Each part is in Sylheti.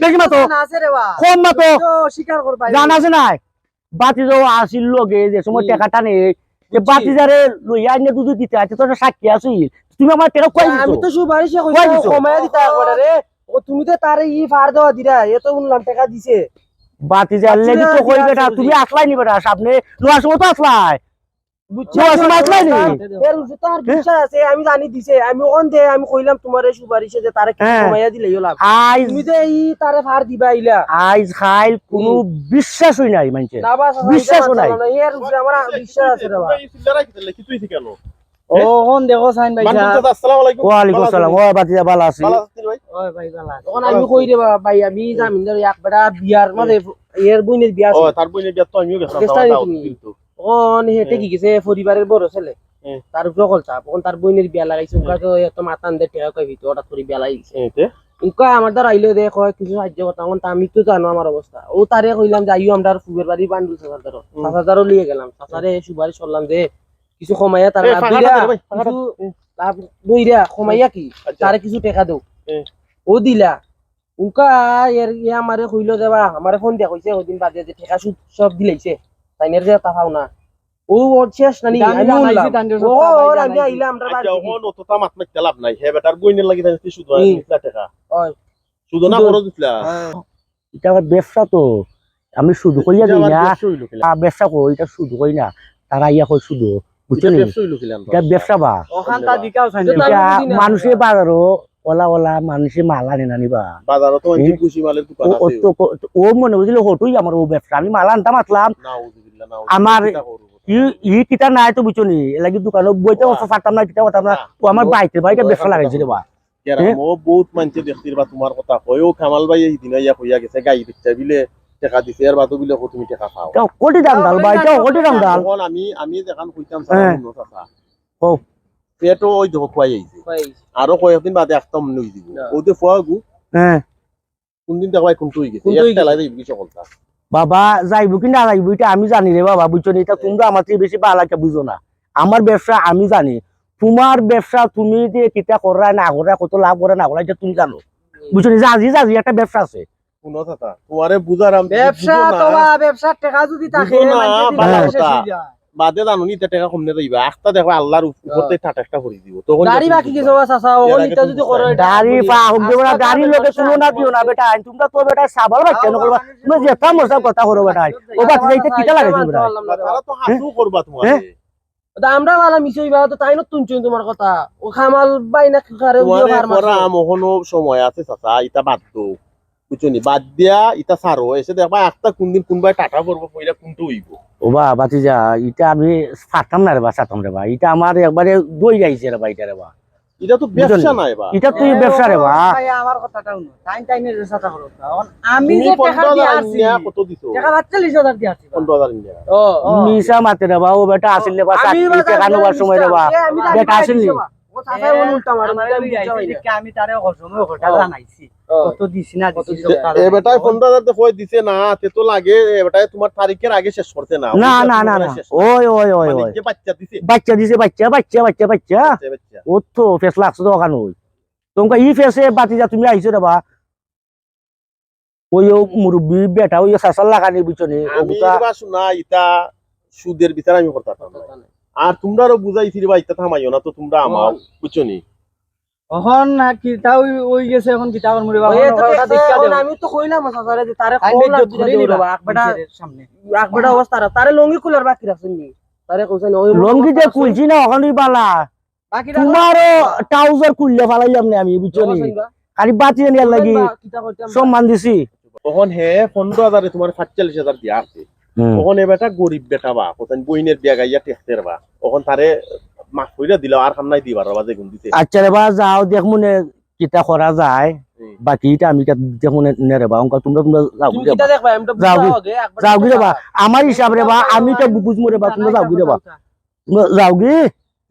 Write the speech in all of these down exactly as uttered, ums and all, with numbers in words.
বেশি মাতো। না আছে রে বা। কম মাতো। তো স্বীকার করবা। জানা আছে নাই? বাতিজাও আছিল লগে যে সময় হুম। টেকাটা নেই, যে জি। বাতিজারে লইয়া আইনে দুধ দিতে আছে, তোর সাক্ষী আছি। তুমি আমার টেকা কই দিছো? আমি তো সুপারিশে কই কইছো? দিছো? কমাইয়া দিতা একবারে রে। ও তুমি তো তারে ই ফার দেওয়া দিরা, এ তো শুনলাম টেকা দিছে। বাতিজার লাগি তো কই বেটা, তুমি আসলাই নি বেটা, সামনে নেওয়ার সময় তো আসলাই। বুঝছো? নেওয়ার সময় আসলাই নি? এর উপরে তো আমার হ্যাঁ? বিশ্বাস আছে, আমি জানি দিছে। আমি ওখান দে, আমি কইলাম তোমার এই সুপারিশে যে তারে কিছু হ্যাঁ। কমাইয়া দিলে ইও লাভ। আইজ তুমি যে ই তারে ফার দিবা ইলা। আইজ খাইল কোনো হুম। বিশ্বাসই নাই মানষে। না বা, বিশ্বাসও নাই। না, এর উপরে আমার বিশ্বাস আছে রে বা। এই চিল্লারা কি তাহলে? কি তুই কেন? ও, হন দেখো সাইন ভাই মান সাহেব। করতে আসসালামু আলাইকুম। ওয়ালাইকুম ভালো আছেন আসসালাম। নি? ও বাতিজা ভালো আছি। ভালো আছেন নি ভাই? ওই ভাই ভালো আছে। ওখানে আমি কই রে বা-, ভাই, আমি জামিনদার এক বেটা বিয়ার মাঝে এর বইনের বিয়া ও, আছে। তার বইনের বিয়া তো আমিও গেছিলাম, গেছলা নি দাওয়াত তুমি? কিন্তু। ওখানে হেঁটে হ্যাঁ। কি গেছে পরিবারের বড় ছেলে। হ্যাঁ। তার উপরে কল চাপ। ওখানে তার বইনের বিয়া লাগাইছে, হ্যাঁ। উনকা তো এত মাথা আন্দে টেকা কই ভিতরে হঠাৎ করে বিয়া লাগাইছে। হ্যাঁ, তে? উনকা আমার দ্বারা আইলে দে কয় কিছু সাহায্য করতাম। ওখানে তো আমি তো জানো আমার অবস্থা। ও তারে কইলাম যে আইও আমরা ফুবের বাড়ি বান্ডুল চাচার দ্বারো। হুম। চাচার দ্বারো লিয়ে গেলাম। চাচারে সুপারিশ করলাম যে কিছু কমাইয়া তার এ, লাভ ফাঁকা দইরা, রাখো রে ভাই, ফাঁকা কিছু রাখো। এ। লাভ দইরা কমাইয়া কি? আচ্ছা। তারে কিছু টেকা দেও। এ। ও দিলা। উনকা এর ইয়ে আমারে কইলো যে বা, আমারে ফোন দিয়া কইছে ওদিন বাদে যে টেকা সুদ সব দিলাইছে। তাইনের যে তা পাও না। ও ওর শেষ নানি, এটা আমি আমি জানাইছি, শুনলাম। তাইনের ও, সব ওর ভাই আমি জানাইছি। আইলাম, আমরা আচ্ছা, বাড়ি ওখানে অতটা মাত মারতে লাভ নাই। হে বেটার বইনের লাগি তাইন কি সুদ হুম। নিছিলা টেকা? ওই। সুদ না সুদ। খরচ দিছিলা? হ্যাঁ। এটা আবার ব্যবসা তো, আমি শুধু কইয়া এটা দেই আবার না। ব্যবসা হইলো কিলা? আ, ব্যবসা কই, এটা শুধু কই না, তারা ইয়া কই শুধু, বুঝছো এটা নি? ব্যবসা হইলো কিলা? এটা ব্যবসা বা। ওখান তা দিকাও চাই না। এটা মানুষে বাজারও ওলা ওলা মানুষে মাল আনে না নিবা। বাজারও তো অনেক হ্যাঁ? খুশি মালের দোকান ও, ও আছে। তো ক-, ও মনে বুঝলে হটুই আমার ও ব্যবসা, আমি মাল আনতাম আসলাম। নাউজুবিল্লাহ, নাউজুবিল্লাহ, আমার কিতা করবো? ই, ই কিতা নাই তো বুঝছো নি, এর লাগি দোকানে বইতে বাহ। পারতাম না, কিতা করতাম না, বাহ। ও আমার বাইতে বাইতে ব্যবসা লাগাইছে রে বা। কেরাম, হ্যাঁ? ও বহুত মানষে দেখছি রে বা তোমার কথা কয়। ও কামাল ভাই এই দিন আইয়া কইয়া গেছে, গাই বেচা বিলে টেকা দিছে, এর বাদও বিলে কও তুমি টেকা পাও। এটা কোটি দাম ডাল ভাই, এটা কোটি দাম ডাল। তখন আমি, আমি যেখান কইতাম, হ্যাঁ। সারা মনো কথা। ও। পেটও ওই দেখো খুয়াই আইছে। খুয়াই আইছে। আরো কয়েকদিন বাদে একদম নই দিব। না। ওতে ফুয়াগু। হ্যাঁ। কোন দিন দেখবাই কোনটা হয়ে গেছে? কোনটা হয়ে একটা গেছে? লাই দিব কি সকলটা। বাবা, যাইবো কি না যাইবো, এটা আমি জানি রে বাবা, বুঝছো নি? এটা তোমরা আমার থেকে বেশি ভালো একটা বুঝো না। আমার ব্যবসা আমি জানি, তোমার ব্যবসা তুমি যে কিতা কররা না কররা, কত লাভ কররা না কররা, এটা তুমি জানো, বুঝছো নি? জাজি জাজি একটা ব্যবসা আছে। শুনো চাচা, তোমারে বুঝার আমি ব্যবসা বুঝো না। তো বা ব্যবসার টাকা যদি থাকে, বুঝো না, মানুষের দিন ভালো শেষ কথা। হয়ে যায়। বাদে জানো নি, ইতা টেকা কমনে যাইবা। আখতা দেখো, আল্লাহর উপ-, উপর হ্যাঁ। থেকে ঠাটা একটা পড়ি দিব। তখন দাড়ি দেখো বাকি বুঝবা। কিছু আছে, আছে, ও এর আগে নিতে তুমি যদি বুঝবা। করো, এটা দাড়ি বলি। পা হোক, আজকে বেটা, দাড়ির লগে তুলনা দিও না, বেটা। তুমি তো, বেটা, সাবাল বাচ্চা নকল, তুমি যেটা মজা কথা করো, বেটা। ও বাচ্চা, এটা কিটা লাগাইছো, বেটা? তারা তো হাসু করবা তোমারে। হ্যাঁ? তা আমরা বালা মিশই বা, তো তাই নতুন চুন তোমার কথা। ও কামাল ভাই না কারে তোমারে ফার্ম আছে। করাম, অখনো সময় আছে, চাচা, ইটা বাদ দেও। বুঝছো নি? বাদ দিয়া ইটা ছাড়ো। এসে দেখবা, একটা কোন দিন কোন ভাই টাটা পড়বো, পইলা কোনটা হইব। ও বা, বাতিজা, ইটা আমি পারতাম না রে বা, ছাড়তাম রে বা। ইটা আমার একবারে দই যাইছে রে বা, ইটা রে বা। ইটা তো বুঝছো নি? ব্যবসা নায় বা। ইটা তো ব্যবসা রে বা। ভাই, আমার কথাটা হুনো। তাই, তাই নিয়ে রেসাটা করো। এখন আমি তুমি যে টাকা পনেরো হাজার দিয়া আনছি, আনিয়া কত দিছো? টাকা পাঁচচল্লিশ হাজার দিয়া আনছি বা। পনেরো হাজার আনিয়া। ও, ও। মিছা মাতে রে বা, ও বেটা আসিল রে বা, আমি চাকরি বা টাকা নেওয়ার সময় রে বা। এ, আমি বেটা আসিল নি? ও চাচা, ও উল্টা মারে, আমারে উল্টা লই বুঝা আইছে, হয় না। দেখে আমি তারে অকল সময় কথা ও। জানাইছি। ও। কত দিছি না দিছি, কত সব দিছে? তারা এ বেটায় জানে। পনেরো হাজার তো কই দিছে না, তে তো লাগে, এ বেটায় তোমার তারিখের আগে শেষ করতে না। না, ওই না, না, পনেরো না। শেষ। ওই, ওই, ওই, মানে ওই। যে বাচ্চা দিছে। বাচ্চা দিছে, বাচ্চা, বাচ্চা, বাচ্চা, বাচ্চা। বাচ্চা, বাচ্চা। ও তো ফেস লাগছে তো ওখানে ওই। তোমরা ই ফেসে বাতি যা তুমি আইছো রে বা। ওই ও মুরব্বি বেটা, ওই ও সাসার লাগানি বুঝছো নি? আমি ওগুতা বা শোনা, ইতা সুদের বিচার আমি করতে পারতাম না। আর তোমরারও বুঝাইছি রে বা, ইতা থামাইও না তো, তোমরা আমাও, বুঝছো নি? অখন না কিতা ওই, ওই গেছে, অখন কিতা করমু রে বা, ওই অখন তো ওটা দেখছি, দেখা অখন দেও। আমি তো কইলাম চাচারে যে তারে আইন কল বেজ্জত লাগছে করি রে নিবা বা, আকবেটা, নিজের সামনে। আকবেটা অবস্থা খারাপ। তারে লুঙ্গি খুলার বাকি রাখছেন নি? তারে কইছেন ওই লুঙ্গি যে খুলছি না, অখন ওই বালা। বাকি রাখো। তোমারও ট্রাউজার খুললে ফালাইলাম না আমি, বুঝছো নি? খালি বাতি জানি আর লাগি। কিতা করতাম? সম্মান দিছি। অখন হে পনেরো হাজারে তোমার সাতচল্লিশ হাজার দিয়া আছে। হুম। অখন এ বেটা গরিব বেটা বা, কোথায় বইনের বিয়া গাইয়া টেকতে রে বা। অখন তারে মাফ কইরা দিলাও, আর কাম নাই দিবার রে বা, যেগুন দিতে। আচ্ছা রে বা, যাও দেখমু নে কিতা করা যায়। হুম। বাকি ইটা আমি ইটা দেখমু নে, নে রে বা, অঙ্কা তোমরা, তোমরা যাও তুমি রে কিতা বা। দেখবা? আমি তো যাও বুঝতে গি। হবে, একবার যাও গি রে বা। আমার হিসাব রে বা, আমি ইটা বুঝমু রে বা, তোমরা যাও গি রে বা। তোমরা যাও গি।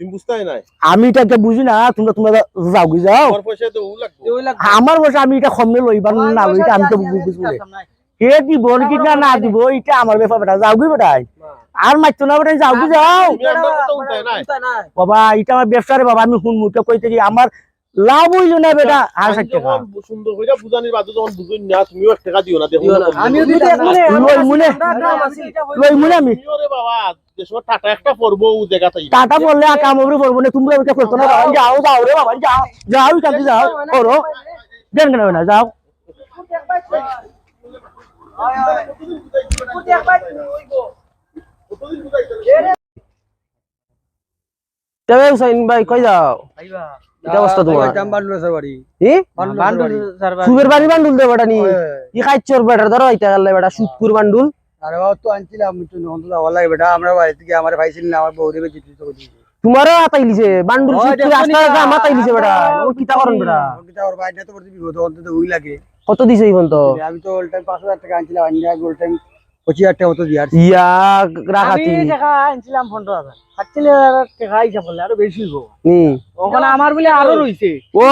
তুমি বুঝতায় নাই। আমি ইটা বুঝি না, তোমরা, তোমরা যাও গি, যাও। আমার পয়সা তো ও লাগবে। ওই লাগবে। আমার পয়সা আমি ইটা কমনে লই বা আমার না লই, পয়সা ইটা আমি তো দিয়া বুঝি আমি বুঝমু রে। কাম নাই। কে দিব, কি না, না দিব, ইটা আমার ব্যাপার বেটা, যাও গি বেটা। না। আর মারতো না বেটা, যাও গি, যাও। তুমি আমার কথা শুনতায় নাই। শুনতায় নাই। বাবা, ইটা আমার ব্যবসা রে বাবা, আমি হুনমু, ইটা কইতে গিয়ে আমার লাভ অইলো না বেটা, আর ষাইট টেকা। যখন সুন্দর কইরা বুঝানির বাদে যখন বুঝইন না, তুমিও এক টেকা দিও না, দেখো দিও না। আমিও দিতাম না। লই মনে, আমরা গ্রাম আছি, এটা হইল লই মনে আমি। তুমিও রে বাবা, যে সময় টাটা একটা পড়বো, ও জায়গা তাই। টাটা পড়লে আর কাম উপরে পড়বো না, তোমরা ওইটা করতো না, বাবা, যাও, যাও রে বাবা, যাও, যাও, জলদি যাও, করো। দেন কেন না, যাও। তবে হুসাইন ভাই, কই যাও? এটা অবস্থা তোমার? যাইতাম বান্ডুল স্যার বাড়ি। কি? বান্ডুল স্যার বাড়ি। স্যার বাড়ি। সুবের বাড়ি বান্ডুল দে বেটা নি? ওই। ই খাইছর বেটা, ধরো ইটা গেল বেটা, সুদ করে বান্ডুল। আরে বাবা, তো আনছিলাম, আমি তো নতুন যাওয়ার লাগে বেটা, আমরা বাড়ি থেকে আমার পাইছিল না, আমার বউরে বেঁচে দিতে হবে। তোমারও আতাইলিছে, বান্ডুল ওই সুদ করে দেখো আস্তা নি আস্তা কা, মাতাইলিছে বেটা। আমরা ও কিতা করন বেটা? ও কিতা করবা, এটা তো বড় বিপদ, অন্তত ওই লাগে। কত দিছে ইবন তো? আমি তো all time পাঁচ হাজার টাকা আনছিলাম, আনিয়া all time পঁচিশ হাজার টাকা মতো দিয়ে আসছি। ইয়া, আমি রাখাতি। টাকা আনছিলাম পনেরো হাজার। সাতচল্লিশ হাজার টাকা হিসাব করলে আরো বেশি হইব। হুম। ওখানে আমার বলে আরো রইছে। ও,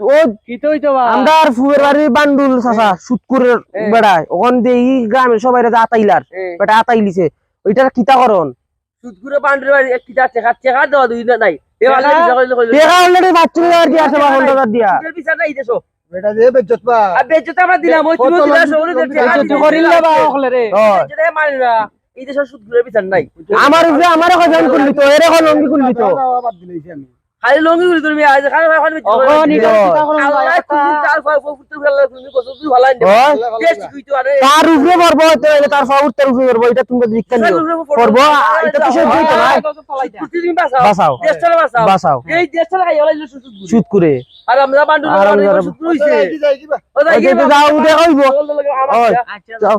ও, কিতা হইতো বা? আমরা আর ফুয়ের বাড়ির বান্ডুল চাচা, সুদ করে এ। বেড়ায়। ওখান দিয়ে এই গ্রামের সবাই রে আতাইলার। এ। বেটা আতাইলিছে। ওইটার কিতা করন? সুদ করে বান্ডুল বাড়ি এক কিতা টেকা, টেকা দেওয়া দুই না নাই। এ টেকা? বান্ডুল হিসাব করলে কইলো। টেকা already পাচ্ছি না আর কি আছে বা পনেরো হাজার দিয়া। সুদের বিচার নাই দেশো। বেটা যে বেজ্জত পা। আর বেজ্জত আমরা দিলাম, ওই কত তুমি দিলা, লোক সকলে দিলাম, টেকা বেজ্জত দিলাম। করিল না বা অকলে রে। ও। বেজ্জত মানে না, এই দেশে সুদ ঘুরে বিচার নাই। আমার উপরে আমারে কজন করলি তো, এরে কল লঙ্গি করলি তো। বাদ দিলাইছি আমি। খালি লঙ্গি করলি তুমি, আজ খালি খালি অখন এটা কিতা করলাম? আল্লাহ, তুমি তার ফা-, ফা-, ফুটতে ফেললে তুমি কত দূর ভালাই দেবে। ও। বেশ, তুই তো আরে তার উপরে পড়বো, তো এটা তার ফাউর তার উপরে পড়বো, এটা তুমি দেখতে নিও। তার উপরে পড়বো। পড়বো, এটা তো সহ্য হইতো না। প্রতিদিন বাঁচাও। বাঁচাও। দেশটা বাঁচাও। বাঁচাও। এই দেশটা খাই ওলাই সুদ ঘুরে। সুদ করে। আর আমরা বান্ডুল আর বাড়ি আমরা শুক্র হইছে। ওই যে যাও, উঠে কইবো। ওই, আচ্ছা, যাও।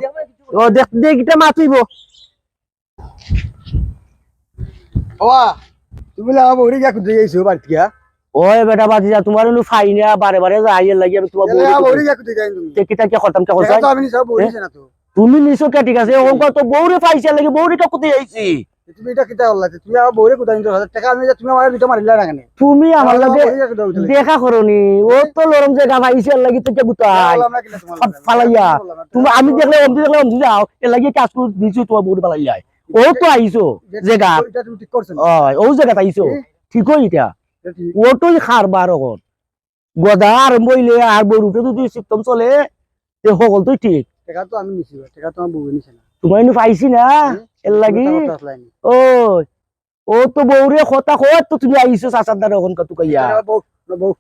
ও, দেখ, দেখ, এটা মাতিবো। ওয়া, তুমি বলে আমার বউরে গিয়া খুঁজে যাইছো বাড়ি থেকে? ওই বেটা, বাতি যা, তোমার অনু ফাই না, বারে বারে যাই, এর লাগি আমি তোমার এলা বউরে আমার বউরে খুঁজে গিয়া খুঁজে যাই তুমি। তে কিতা কিয়া করতাম, কে দেখা করতাম? তো আমি নিছি, আমার বউরে হ্যাঁ? নিছে না তো। তুমি নিছো কে, ঠিক আছে? ও কথা তো বউরে ফাইছে, এর লাগি বউরে কে খুঁজে যাইছি। তুমি এটা কিতা করলা? তুমি আমার বউরে কোথায় নিতে পারো? টাকা আমি যে তুমি আমার ভিতরে মারিলা না কেন? তুমি আমার আমার লগে বউরে কিতা উঠলে? দেখা করনি, ও তো লরম জায়গা পাইছে, এর লাগি তো কে গুতাই। বললাম না কিনা তোমার লগে? ফালাইয়া। বললাম না। তুমি আমি দেখলে অমদি দেখলে অমদি যাও, এর লাগি কাজ করে দিছো তোমার বউরে ফালাইয়া। ও তো আইছো, এটা জায়গা। এটা তুমি ঠিক করছো না। ওই, ও জায়গা আইছো। এ? ঠিক ওই এটা। এটা ঠিক। ও তো খারবার অখন। গদা আরম্ভ হইলে আর বউর উপরে যদি সিস্টেম চলে, তে হকল তুই ঠিক। টাকা তো আমি নিছি, টাকা তো আমার বউয়ে নিছে না। তোমার এনে পাইছি না, হুম? এর লাগি। কথা আসলে নি। ও, ও তো বউরে কথা কয় তো তুমি আইছো চাচার দ্বারা অখন কত কইয়া। এটা বউ, না বউ।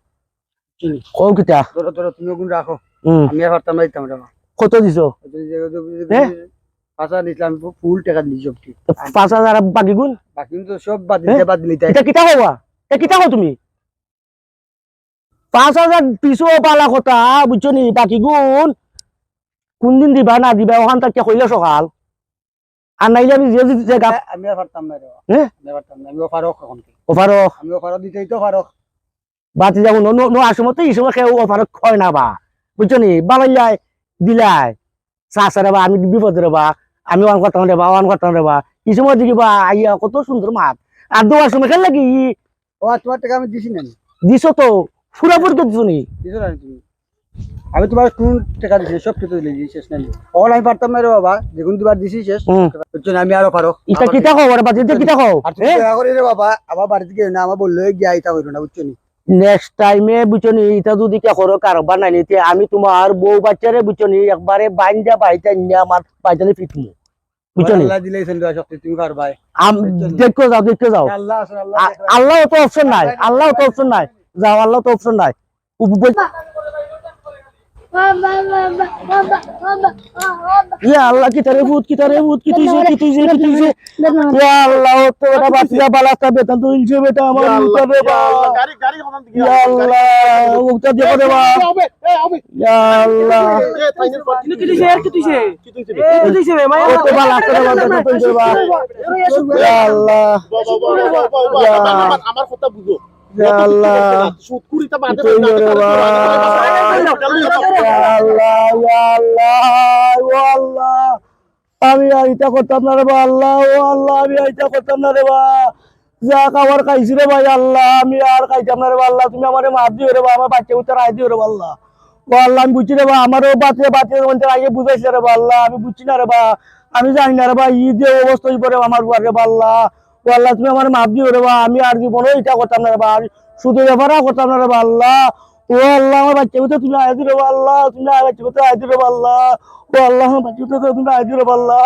চিনি। কও কিতা? ধরো, ধরো, তুমি ওগুন রাখো। হুম। আমি আর পারতাম না দিতাম রে মা। কত দিছো? ওই যে, ওই যে, ওই যে, হ্যাঁ? পাঁচ হাজার নিছিলাম, ফু-, ফুল টাকা দিছি সব ঠিক। তো পাঁচ হাজার আর বাকি গুণ? বাকি গুণ তো সব বাদ হ্যাঁ? দিতে, বাদ দিলে তাই। এটা কিতা কওয়া? এটা কিতা কও তুমি? পাঁচ হাজার পিছু পালা কথা, বুঝছো নি? বাকি গুণ কোন দিন দিবা না দিবা, ওখান থেকে কইলে সকাল। আর নাইলে আমি যে, যে, যে গাপ- আমি আর পারতাম না রে। হ্যাঁ? আমি আর পারতাম না। আমি অফারক এখন কি? অফারক? আমি অফারক দিতেই তো অফারক। বাতি যাবো, ন, ন, ন, আর সময় তো এই সময় কেউ অফারক হয় না বা। বুঝছো নি? বালাইলাই, দিলাই। চা, চা রে বা, আমি বিপদে রে বা। আমি অন করতাম রে বা, অন করতাম রে বা। এই সময় দেখি বা, আইয়া কত সুন্দর মাত। আর দেওয়ার সময় খেয়াল লাগি, ও, আর তোমার টাকা আমি দিছি না। দিছো তো, ফুরাফুরি তো দিছো নি। দিছো না তুমি। আমি তোমার কোন টাকা দিছি, সব কিছু দিলে দিছি, শেষ নাই। অখন আমি পারতাম না রে বাবা, যেগুন দিবার দিছি শেষ। হুম। বুঝছো না, আমি আরো পারো। ইটা কিতা খবর, বাদ দিতে কিতা খবর? আর তুমি হ্যাঁ? দয়া করে রে বাবা, আমার বাড়িতে গিয়ে না, আমার বললে গিয়া ইটা হইল না, বুঝছো নি? Next time এ বুঝছো নি, ইটা যদি কে করো কারবার নাই নিতে, আমি তোমার বউ বাচ্চারে বুঝছো নি, একবারে বাইন্দা বাইতে নিয়ে আমার বাইতালে ফিটমু। বুঝছো নি? আল্লাহ দিলে সেন দোয়া শক্তি তুমি পারবাই। আম-, বুঝছো নি? দেখো যাও, দেখো যাও। আল্লাহ আছে, আল্লাহ আ-, দেখো। আল্লাহ তো option নাই, আল্লাহ তো option নাই। যাও, আল্লাহ তো option নাই। উপ-, বল- ইয়া আল্লাহ, কিতা রে ভূত, কিতা রে ভূত, কিতা হইছে, কিতা হইছে, কিতা হইছে? ইয়া আল্লাহ, ও তো বেটা বাতিজা বালাস্তা বেতন তো ইলছে বেটা আমার ইয়া আল্লাহ, উপরে ইয়া বা। আল্লাহ, গাড়ি, গাড়ি হলাম ইয়া আল্লাহ, ওটা দেখো রে বা। ইয়া আল্লাহ। এ, তাই না, কিন্তু কিতা হইছে, আর কিতা হইছে? কিতা হইছে রে? কিতা হইছে রে, মায়া? ও তো বালা করে বালা তো হইছে বা। ইয়া আল্লাহ। বাবা, বাবা, বাবা, বাবা, ইয়া। আমার, আমার কথা বুঝো। ইয়া আল্লাহ। সুদখুরি তা বাদে কিতা হইছে রে বা? ইয়া আল্লাহ, ইয়া আল্লাহ, ও আল্লাহ। আমি আর ইটা করতাম না রে বা আল্লাহ, ও আল্লাহ, আমি আর ইটা করতাম না রে বা। যা খাওয়ার খাইছি রে ভাই আল্লাহ, আমি আর খাইতাম না রে বা আল্লাহ, তুমি আমারে মাফ দিও রে বা, আমার বাচ্চা উত্তর আয় দিও রে বা আল্লাহ। ও আল্লাহ, আমি বুঝছি রে বা, আমারও বাতিজা, বাতিজা যখন তার আগে বুঝাইছে রে বা আল্লাহ, আমি বুঝছি না রে বা, আমি জানি না রে বা, ই যে অবস্থা হইব রে বা আমার উপর রে বা আল্লাহ। ও আল্লাহ, তুমি আমারে মাফ দিও রে বা, আমি আর জীবনও ইটা করতাম না রে বা, আমি সুদর ব্যাপার আর করতাম না রে বা আল্লাহ। ও আল্লাহ, আমার বাচ্চা কোথায় তুমি আয় দিও রে বা আল্লাহ, তুমি আমার বাচ্চা কোথায় আয় দিও রে বা আল্লাহ। ও আল্লাহ, আমার বাচ্চা কোথায় তুমি আয় দিও রে বা আল্লাহ।